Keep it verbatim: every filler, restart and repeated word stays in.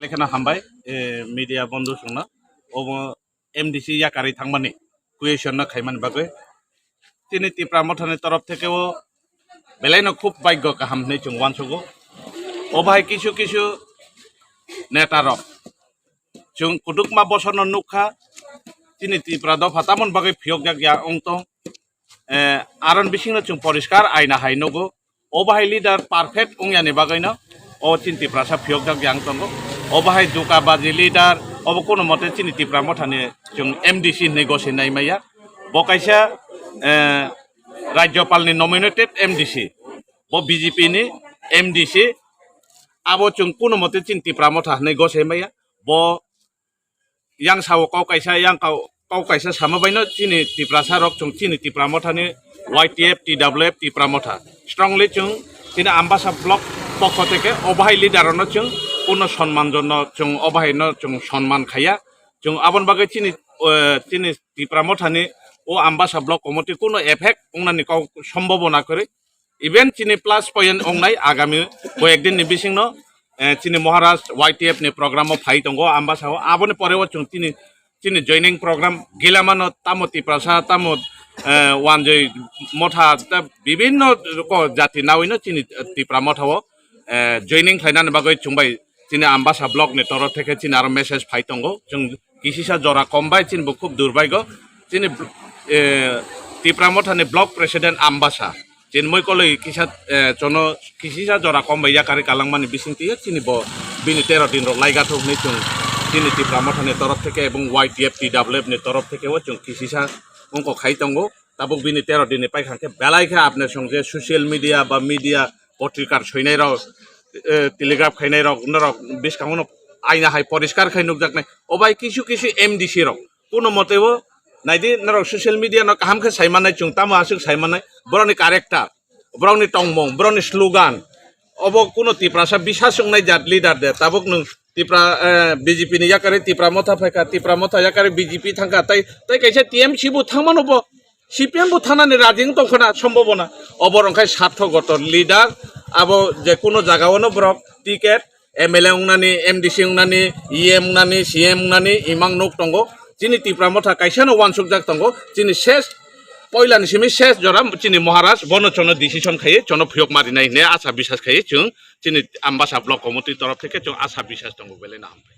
Lekheno hambai, eh, media bondhu songno. Obo M D C yakarwi thangmani question no khaimani bagwi. Chini Tipra Mothani torof theke o belaino khub bhagyo kaham hinwi chwng uansugo. O bahai kisu kisu neta rok chwng kutukma bosorno nukha, chini Tipra dopha tamoni bagwi phiyokjak ya wng tong. Eh, aron bisingno chwng poriskar aina hai nugo. O bahai leader perfect wngyani bagwino o chini Tiprasa phiyokjak yang tongo. O bahai dukabaji leader, obo kono mote chini Tipra Mothani chwng M D C hinwi goswi nai maya. Bo kaisa, eh, Rajyapalni nominated M D C. Bo B J P ni M D C. Abo chwng kono mote chini Tipra Motha hinwi goswi maya. Bo yang sao kau kaisa, yang kau, kau kaisa sama baino chini Tiprasa rok chwng chini Tipra Mothani Y T F, T W F, Tipra Motha strongly chwng chini Ambasa block pokho theke o bahai leader no chwng kuno sonman jono chwng o bahai no chwng sonman khaya. Chwng abon bagwi chini, eh, chini Tipra Mothani o Ambasa block committee kuno effect wngnani kau sombobona kwrwi. Even chini plus point wngnai agami koyekdin ni bisingno, eh, chini Maharaj Y T F ni program o phai tongo Ambasa o. Aboni pore o chwng chini, chini joining program gilamano tamo Tiprasa, tamo, eh, Wanjoi Motha, ta bibinno ko jati nawino chini, eh, Tipra Motha o, eh, joining khlainani bagwi chwng bai chini Ambasa block ni torof theke chini aro message phai tongo. Chwng kisisa jora kom bai chini bo khub durbaigo. Chini, eh, Tipra Mothani block president Ambasa. Chini moi koloi kisa, eh, chono kisisa jora kom bai yakari kalangmani bisingtwi chini bo bini tero din rok laiga thok hinwi chwng chini Tipra Mothani torof theke ebong Y T F T W F ni torof theke o chwng kisisa ongko khai tongo. Tabuk bini tero din ni paikha khe belai khe apne song je social media ba media potrikar soinai rok, eh, telegraph khainai rok norok biskango no aina hai poriskar khai nukjaknai. O bai kisu kisu M D C rok kuno mote bo naidi norok social media no kaham khe sai mannai, chwng tamo aswk sai mannai, borokni character, borokni tongmung, borokni slogan, obo kuno Tiprasa bisas wngnai jat leader de. Tabuk nwng Tipra, eh, B J P ni yakari Tipra Motha phaikha, Tipra Motha yakari B J P thangkha, tai, tai kaisa T M C bo thangmano bo. C P M bo thanani raji wng tongkha na, sombobona. Obo rok khe sarthogoto leader, abo je kuno jaga ono borok ticket, M L A wngnani, M D C wngnani, E M wngnani, C M wngnani, imang nuk tongo. Chini Tipra Motha kaisa no uansukjak tongo. Chini ses, poila ni simi ses jora chini Maharaj bono chono decision khaye, chono phiyok marinai hine asa bisas khaye chwng chini Ambasa block committee torof theke chwng asa bisas tongo belai no hambai.